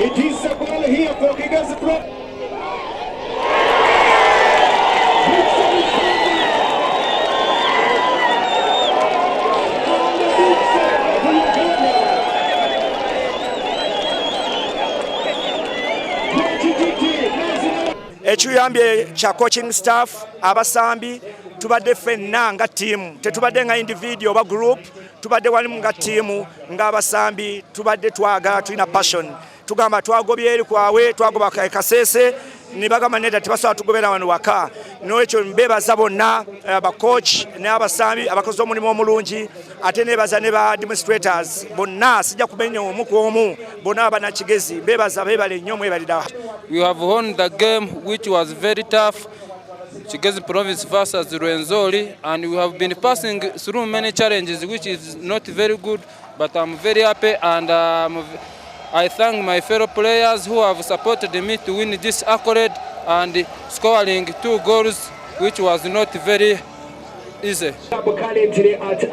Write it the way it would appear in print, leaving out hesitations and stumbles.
It is a goal here for Kigezi Pro. Ekiyambye kya coaching staff, abasambi, tubadde ffenna nga ttiimu, tetubadde nga individual oba group, tubadde walimu nga ttiimu, ng'abasambi tubadde twagala, tulina passion. Tugamba twagobye eri kwawe, twagoba Kasese ne bagamba nedda, tebasobola tugobera wano waka. Nolwekyo mbebaza bonna, abacoach n'abasambi abakoze omulimu omulungi, ate nebaza ne ba administrators bonna, sijja kumenya omu ku omu, bonna abanakigezi mbebaza, bebale nnyo, mwebalira. We have won the game, which was very tough. Kigezi Province versus Rwenzori, and we have been passing through many challenges, which is not very good, but I'm very happy, and I thank my fellow players who have supported me to win this accolade and scoring 2 goals, which was not very easy. Currently at